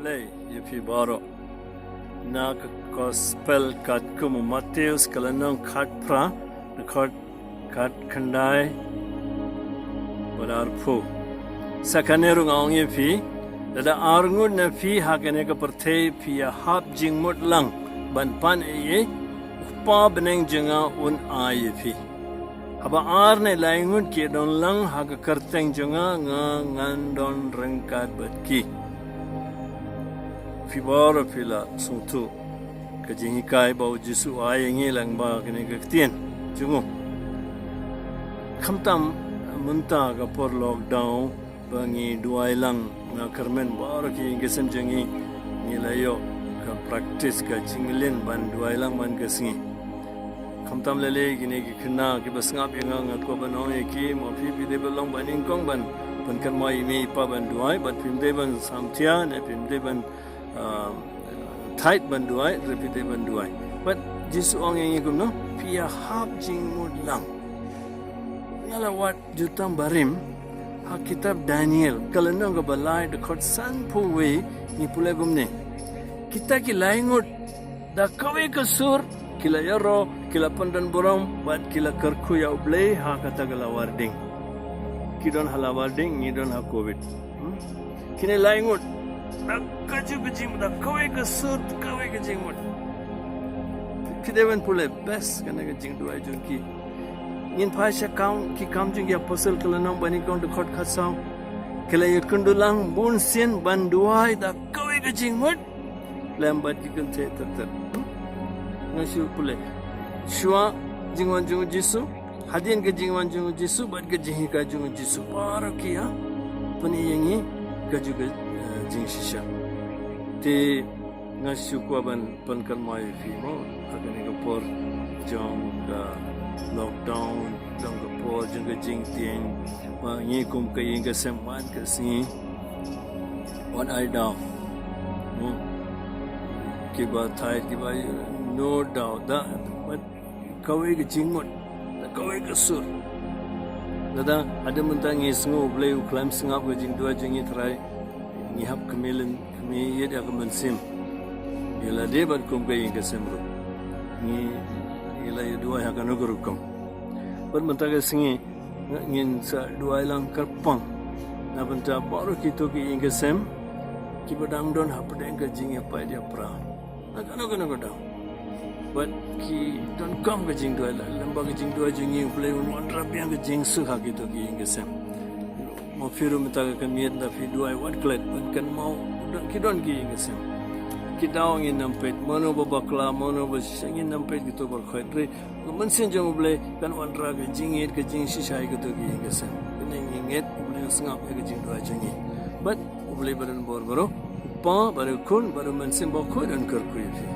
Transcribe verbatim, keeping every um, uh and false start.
Lei ïa phi baroh na ka gospel katkum u Mathaios ka lynnong khatphra, dkhot khatkhyndai bad arphew. Sa kane ruh nga ong ïa phi, lada ar ngut na phi ha kane ka pyrthei phi ïahap jingmut lang ban pan ei ei, u Kpa bneng jong nga un ai ïa phi. Haba ar ne lai ngut ki don lang ha ka kyrteng jong nga, nga ngan don ryngkat bad ki. Phi baroh phi la sngewthuh ka jinghikai ba u Jisu u ai ïa ngi lyngba kane ka ktien jong u. Khamtam mynta ka por lockdown ba ngi duwai lang, nga kyrmen baroh ki ïing ki sem jong ngi, ngi la ïoh ka practice, ka jingmlien ban duwai lang man ka sngi. Khamtam lei lei kine ki khynnah kiba sngap ïa nga, nga kwah ban ong ïa ki, ma phi phi dei ban long ba nyngkong ban pynkynmaw ïa i mei i pa ban duwai, bad phim dei ban samthiah ne phim dei ban, ah, thait ban duwai, hynrei phi dei ban duwai. Bad Jisu u ong ïa ngi kumno, phi ïahap jingmut lang. Nga la wad jutang barim ha kitab Daniel ka lynnong kaba lai, dkhot sanphew wei, ngi pule kumne: Kita ki lai ngut da kawei ka sur ki la ïaroh, ki la pyndonburom bad ki la kyrkhu ïa U Blei ha kata ka lawar ding. Ki don ha lawar ding, ngi don ha covid. Hmm? Kine lai ngut da ka ju ka jing, da kawei ka sur, da kawei ka jingmut. Phi dei ban pule best kane ka jingduwai jong ki. Ngin phai sha Kam, Ki Kam Jong Ki Apostol ka lynnong banyngkong, dkhot khatsaw: Ki la ïakynduh lang bunsien ban duwai da kawei ka jingmut lem bad ki kynthei ter ter. Nga shu pule, shuwa jingwan jong u Jisu, hadien ka jingwan jong u Jisu bad ka jinghikai jong u Jisu, baroh ki ïa pyni ïa ngi ka ju ka, eh, jingshisha. Te nga shu kwah ban pynkynmaw ïa phi mo, ha kane ka por jong ka lockdown, jong ka por jong ka jingtieng, ma ngi kum ka ïing ka sem man ka sngi, wat ai daw mo, kiba thait, kiba, no daw da, wat kawei ka jingmut, da kawei ka sur. Lada hadien mynta ngi sngew U Blei u khlem sngap ka jingduwai jong ngi, Trai, ngi hap khmih lynti, khmih ïa ka mynsiem. Ngi la dei ban kum ka ïing ka sem ruh, ngi, ngi la ïa duwai ha kano ka rukom. Bad mynta ka sngi ngin sa duwai lang kyrpang na bynta baroh kito ki ïing ki sem kiba dang don hapdeng ka jingïapait ïapra na kano kano ka daw. Bad ki donkam ka jingduwai, la lem bad ka jingduwai jong ngi, U Blei un wanrah biang ka jingsuk ha kito ki ïing ki sem. Ma phi ruh mynta ka khyndiat, lada phi duwai wat klet, bad kynmaw ki don ki ïing ki sem. Ki daw ngin ym peit, mano ba bakla, mano ba shisha, ngin ym peit kito baroh, hynrei ka mynsiem jong U Blei kan wanrah ka jingïeit, ka jingshisha ïa kito ki ïing ki sem. Kane ngi ngeit U Blei un sngap ïa ka jingduwai jong ngi. Bad U Blei ba don bor baroh, U Kpa bad U Khun bad U Mynsiem Bakhuid un kyrkhu ïa phi.